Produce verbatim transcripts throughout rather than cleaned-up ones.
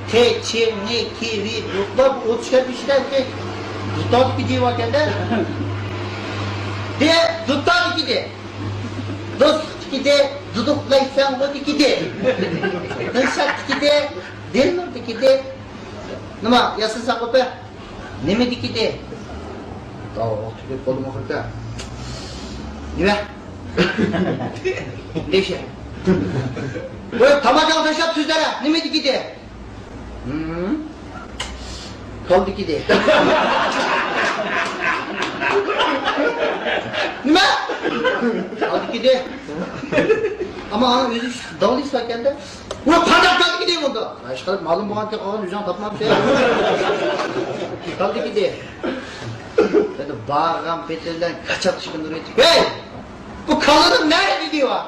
تې، چې، نې، كې، ۋې، دوتلار بۇ ئوتتۇز ئىككى ئىچىدە دۇتادىكى دې باركەن-دە. دې، دۇتادىكى دې. دوستلۇقتىكى دې، دۇدۇقلايسەنغۇدىكى دې. دىلشاتتىكى دې، دىلنۇردىكى دې. نېمە، ياسىنساقوپە؟ نېمىدىكى دې؟ تاۋ، ۋاقتى كۆپ بولدىمۇ خۇددى. نېمە؟ دېيىشە. بۇ تاماكاڭ تاشلاپ سۆزلەرە. نېمىدىكى دې؟ ھىم. كالدىكى دې. نېمە؟ كالدىكى دې. ئەمما ئانا ئۆزى داۋلىسا ئىكەن-دە. ئۇ قانداق كالدىكى دې بولدى؟ ئىشقىلىپ مەلۇم بولغانكەن قالغان ئۆزۈڭ تاپمامسەن. كالدىكى دې. دېدى بارغان پېتى بىلەن كاچاتكىشىغا نۇر ئېتىپ. ھەي! بۇ كالىنىڭ نەرە دېدى ۋا؟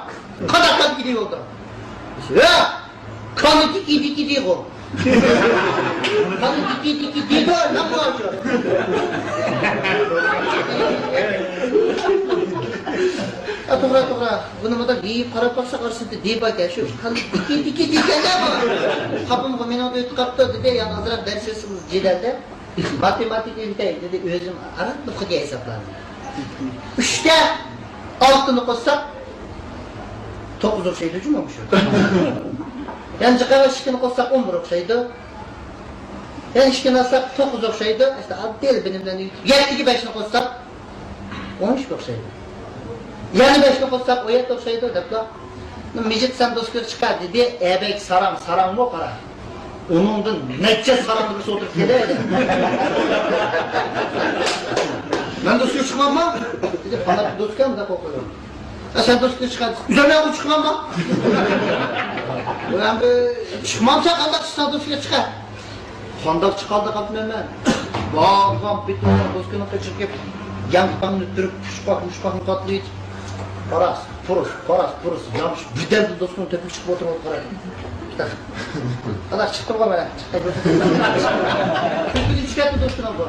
قانداق كالدىكى دې بولدى؟ ھە! كالىدىكى دېگىنىغۇ. كالىدىكى دېگىنىغۇ. ئە، توغرا، توغرا. بۇنى مۇنداق يېيىپ قاراپ باقساق، ئارىسىدا دېباركەن شۇ. كالىدىكى دېگىنىغۇ. قاپىمغا مېنىڭ ئۆتۈپ قاپتۇ دېدى، يەنە ئازراق دەرس بېرسىمىز جېدەلدە. ماتېماتىكا ئۆگىتەي دېدى، ئۆزۈم ئاران بىر خىل ھېسابلاندىم. ئۈچكە ئالتىنى قوشساق، توققۇز ئوخشايدۇ جۇمۇ مۇشۇ. يەنە جىقا ئىككىنى قوشساق، ئون بىر ئوخشايدۇ. يەنە ئىككىنى ئالساق، توققۇز ئوخشايدۇ. ئىشتە ئاددىي بىلىم بىلەن يەتتىگە بەشنى قوشساق، ئون ئۈچكە ئوخشايدۇ. يەنە بەشنى قوشساق، ئون يەتتە ئوخشايدۇ، دەپلا. مىجىت سەن دوسكىغا چىقار دېدى. ئەبەك ساراڭ، ساراڭمۇ قارا. ئۇنىڭدىن نەچچە ساراڭنى بىرسى ئولتۇرۇپ كېلەيدى. مەن دوسكىغا چىقمامما؟ دېدى، پالات دوسكا مۇنداق ئوقۇيدۇ. ئە، سەن دوسكىغا چىقار. ئۆزۈم ياققا چىقمامما؟ ئۇ ئەمدى چىقمامسەن قانداق چىقساڭ دوسكىغا چىقار. قانداق چىقالدى قاپمەن مەن؟ بارغان پېتىمدە دوسكىنىڭ قېشىغا كېلىپ، يانفوننى تۈرۈپ، پۇچقاق، مۇچقاقنى قاتلىۋېتىپ، قاراس، پۇرۇس، قاراس، پۇرۇس، يامىشىپ، بىردەمدىن دوسكىنىڭ تۆپىگە چىقىپ ئولتۇرۇپ قارايدۇ. قانداق چىقتىمغۇ مانا، چىقتىم. كۆزۈمدىن چۈشۈپ كەتتى دوسكىنىڭ بۇ.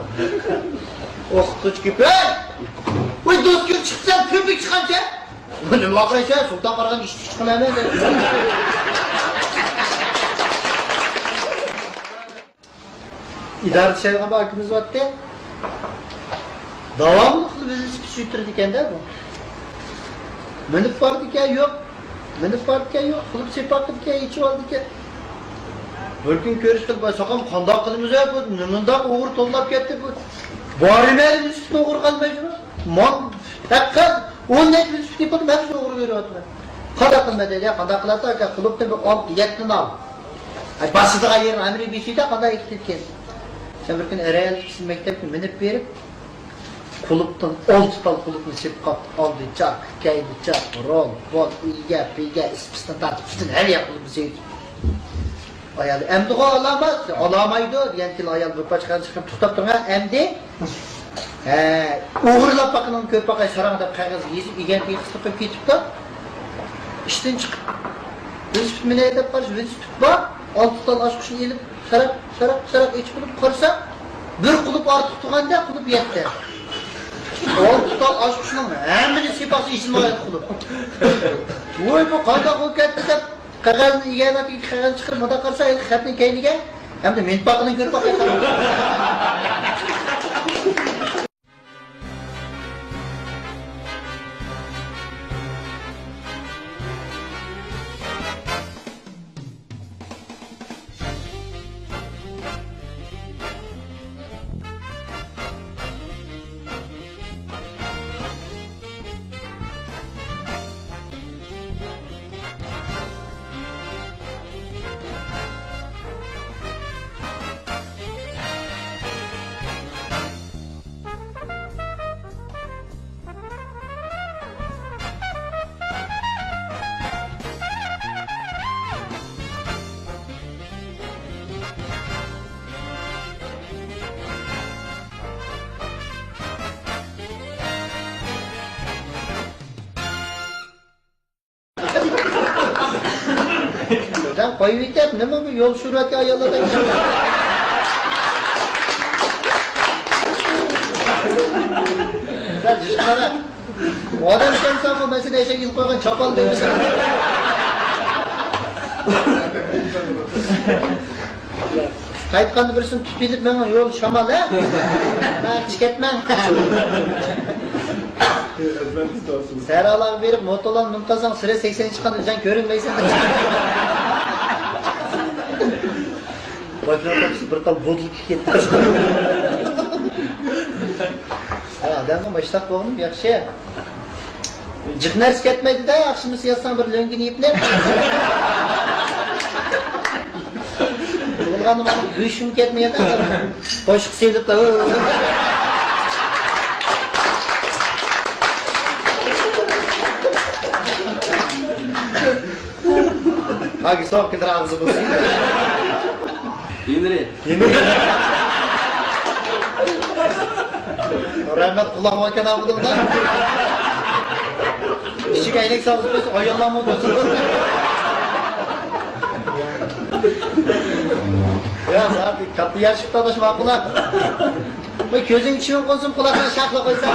ئوقۇتقۇچى كېلىپ، ھەي! ۋاي، دوسكىغا چىقسام، تۆپىگە چىقامسەن؟ نېمە ۋارقىرايسەن؟ سۇلتان قارىغان ئىشىكتىن چىقىمەن مەن. ئىدارە ئىشلەيدىغان بىر ئاكىمىز بارتتى. داۋاملىق ۋېلىسىپىت سۈرۈپ تۇرىدىكەن-دە بۇ. مىنىپ بارىدىكەن، يوق. مىنىپ بارىدىكەن، يوق. قۇلۇپ سېپىقىدىكەن، ئېچىۋالىدىكەن. بىر كۈن كۆرۈشتۇق، باي ساقام، قانداق قىلىمىز ھە؟ بۇ نېمانداق ئوغرى توۋلاپ كەتتى بۇ. بارىمەن ۋېلىسىپىتنى ئوغرىغا ئالماي شۇ. مەن پەقەت ئون نەچچە ۋېلىسىپىت تېپىپ، ھەممىسىنى ئوغرىغا بېرىۋاتىمەن. قانداق قىلىمەن دېدى، قانداق قىلاتتى ئاكا، قۇلۇپتىن بىر ئالتە يەتتىنى ئال. ئاي، باشلىدىغان يېرىڭ ئەمرى بېشىدا قانداق ئېكىتىدىكەن. سەن بىر كۈنى ئەرەيەللىك مەكتەپكە مىنىپ بېرىپ، قۇلۇپتىن ئالتە تال قۇلۇپنى سېلىپ قاپتۇ. ئالدى چاق، كەينى چاق، رول، بول، ئىگە، پىگە، ئىسپىستىن تارتىپ پۈتۈن ھەر يەر قۇلۇپنى سېلىپ. ئايال ئەمدىغۇ ئالامات، ئالامايدۇ دېگەندىن كېيىن ئايال بىر پارچە قەغەز چىقىرىپ توختاپ تۇرغان، ئەمدى ھە، ئوغرىلاپ باققىنىڭ كۆپ باقاي ساراڭ دەپ قەغەزگە يېزىپ، ئىگەنتىگە قىستۇرۇپ قويۇپ كېتىپتۇ. ئىشتىن چىقىپ، ۋېلىسىپىت مىنەي دەپ قارىسا، ۋېلىسىپىت بار. ئالتە تال ئاچقۇچنى ئېلىپ، شاراق، شاراق، شاراق ئېچىپ بولۇپ قارىسا، بىر قۇلۇپ ئارتۇق تۇرغاندا، قۇلۇپ يەتتە. ئالتە تال ئاچقۇچنىڭ ھەممىنى سېپىقسا ئېچىلمىغان قۇلۇپ. ۋوي، بۇ قانداق بولۇپ كەتتى دەپ، قەغەزنى ئىگەنتىگە قەغەزنى چىقىرىپ، مۇنداق قارىسا، ھېلىقى خەتنىڭ كەينىگە، ئەمدى مېنىپ باققىنىڭ كۆپ باقاي. سەن قويۇۋېتىپ، نېمە بۇ يول شۇرۇۋەتكەن ئاياللاردەك ئىش؟ سەن ئىشقىلارا. ئادەم سەنسەنغۇ، مەن سېنى ئەشەگە ئېلىپ قويغان چاپان دەيمەن. قايتقاندا بىرسىنى تۇتۇپ يېتىپ مېڭىڭ، يول شامال، ھە؟ ھە، چىقىپ كەتمەڭ. سەھرالارغا بېرىپ موتولارنى مىنىپ قالساڭ، سۈرئەت سەكسەنگە چىققاندا ئۆزۈڭ كۆرۈنمەيسەن. باشلاپ بىر تال بوتۇلكا كەتتى. ھە، ئادەمنىڭ ماشتاق بولغىنى ياخشى. جىق نەرسە كەتمەيدۇ-دە، ئاخشىمىسى ياتساڭ بىر لۆڭگىنى يېپىلىپ. بولغاندا مانا گۆشۈم كەتمىگەن. قوشۇق سېلىپ. ھاكى سوغۇق كېلىدۇ ئاغزى بولسۇن. يېمىرى. يېمىرى. رەھمەت، قۇلاق باركەن ئابىدىڭدا. كىچىك ئەينەك سالغۇزىپ قويسا ئاياللارمۇ بولسۇن. يا ساقى كاتتا يارىشىپتۇ ئاداش ماقۇللا. بۇ كۆزۈڭ چۈشۈپ قالسۇن، قۇلاقنى شاخلا قويسا.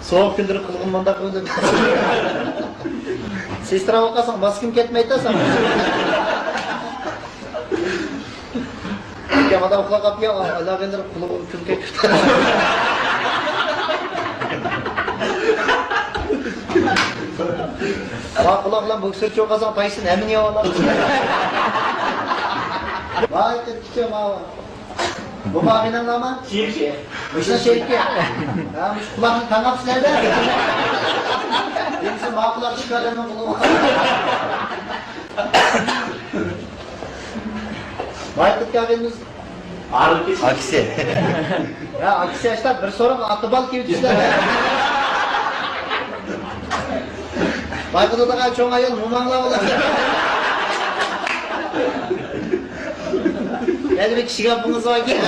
سوغۇق كۈنلىرى قىلغىن مۇنداق ئۆزۈم. سېستىراپ قالساڭ ماسكىم كەتمەيتتى ساڭا. يامان ئۇخلاپ قاپتۇ، ئالاغىلىرى قۇلىقىغا كۈلكە كىرىپتۇ. ۋا قۇلاق بىلەن بوكسېرچى بولغانساڭ تايسون ھەممىنى يەۋالار. ۋاي كەتكۈچە ماۋۇ. بۇ ماغىنەڭلارما؟ شېرىكى. مۇشۇ شېرىكى. ھە، مۇشۇ قۇلاقنى تاڭاپ سىلەردە. دېمىسە ما قۇلاق شىكارلارنىڭ قۇلىقىغا. بايقۇت كەلگىنىمىز. ئاكىسى. ھە، ئاكىسى ئاشتا بىر سورۇن ئاتا بالا كېلىپ چۈشتى. بايقۇت ئاكا چوڭ ئايال موماڭلار بولىدۇ. يەنە بىر كىشىگە گېپىڭىز باركەن.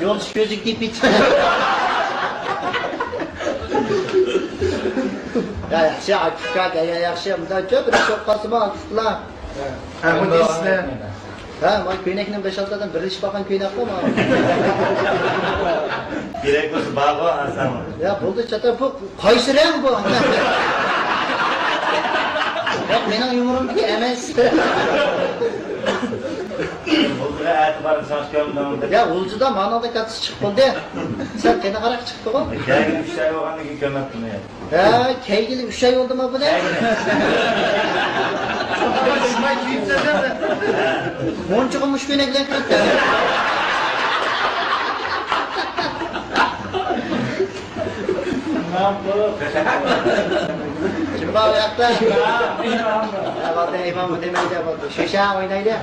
يولچى كۆزۈك دېيىپ كېتىپتۇ. يا، ياخشى، ئاكا، يا، ياخشى. مۇنداق كۆپ بىر ئىش بولۇپ قالسىمۇ، ئاكا. ھە، بۇ دېيىسىلەر. ھە، مانا كۆينەكنىڭ بەش-ئالتە ئادەم بىرلىشىپ باققان كۆينەك بار، مانا. كېرەك بولسا بارغۇ، ئاسان. يا، بولدى، چاتاق، بۇ قايسى رەڭ بۇ؟ ياق، مېنىڭ يۇمۇرۇمدىكى ئەمەس. غۇلجىغا ئەتە بارساڭ كۆرمىدىڭ. يا، غۇلجىدا مانىڭدا كاتتىسى چىقىپ بولدى. سەن قېنىغاراق چىقتىغۇ؟ كەلگىلى ئۈچ ئاي بولغاندىن كېيىن كۆرمەپتىمەن. ھە، كەلگىلى ئۈچ ئاي بولدىما بۇنى؟ مونچىغا مۇشۇ كۆينەك بىلەن كىرىپتۇ. كىم بار ئۇ ياقتا؟ ھە، بولدى، ئىمام بۇ نېمە ئىدى، بولدى. شېشە ئوينايدۇ.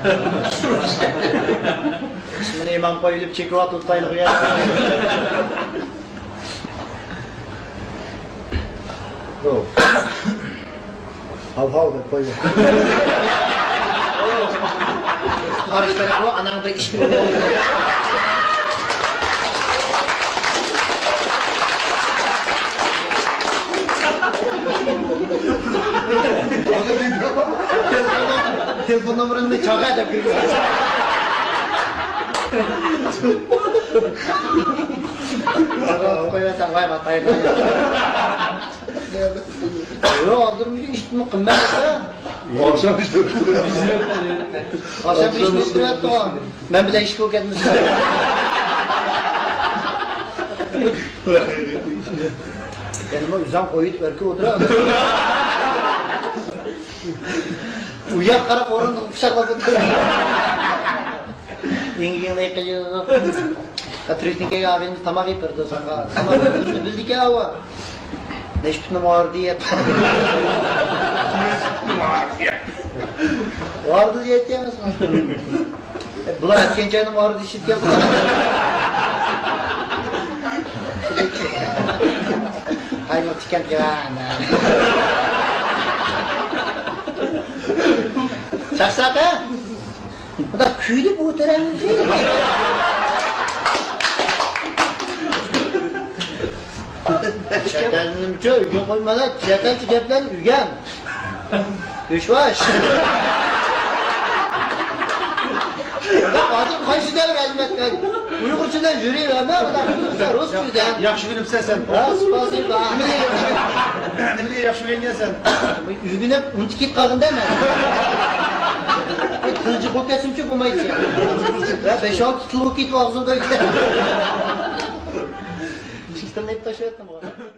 ئىسمىنى ئىمام قويۇلۇپ چېكىۋاتىدۇ، تايلىق يەر. ھاۋ، ھاۋ دەپ قويدى. قارشى تەرەپ بۇ، ئاناڭ بىر ئىش بولۇپ. تېلېفون نومۇرۇڭنى چاقىر دەپ كىرگۈزۈپ. قويۇۋەتسەڭ، ۋاي، ۋاي، ۋاي. يوق، ھازىر مۇشۇ ئىشتىنمۇ قىممەت. ئاخشام ئىش ئاخشام ئىش بىلەن تۇرۇۋەتتىڭ. مەن بىلەن ئىش بولۇپ كەتمىسۇن. يەنىمۇ ئۆزۈڭ قويۇپ ئەركە ئولتۇر. ئۇياق قاراپ ئورۇندۇققا قۇچاقلاپ ئولتۇر. يېڭى يىلنى قىلىدۇ. تۈركنىڭكى ئاغىنىمىز تاماق يېپىرىدۇ ساڭا. تاماق يېپىرىدۇ، بىلدىكەن ئاۋۇ. نەشپۈتنى ماۋۇ يەردە يەپ. ۋاردا يەتكەنمىز. بۇلار ئەتكەن چاينى ماۋۇ يەردە ئىچىپ كەلدى. قايماق تىكەن. چاقساق ھە؟ بۇنداق كۈيلۈپ ئولتۇرامىز. چەت ئەلنىمچە ئۆيگە قويمايلا، چەت ئەلچە گەپلەرنى ئۆگەن. گۆشۋاش. بۇنداق ئادەم قايسى دەۋر ئەلمەتكەن؟ ئۇيغۇرچىدا يۈرۈۋەرمە، بۇنداق رۇس تىلىدا. ياخشى بىلىپسەن سەن. ھە، سپاسىبا. نېمە دېگەن ياخشى؟ نېمە دېگەن ياخشى ئۆگەنگەنسەن. ئۆگىنىپ ئۇنتۇپ كېتىپ قالدىم-دە مەن. تىلجى بولۇپ كەتسىمچۇ بولمايدىكەن. ۋە بەش-ئالتە تىل بولۇپ كېتىپ ئاغزىمدا. ئىككى تىلنى ئېلىپ تاشلاۋەتتىم.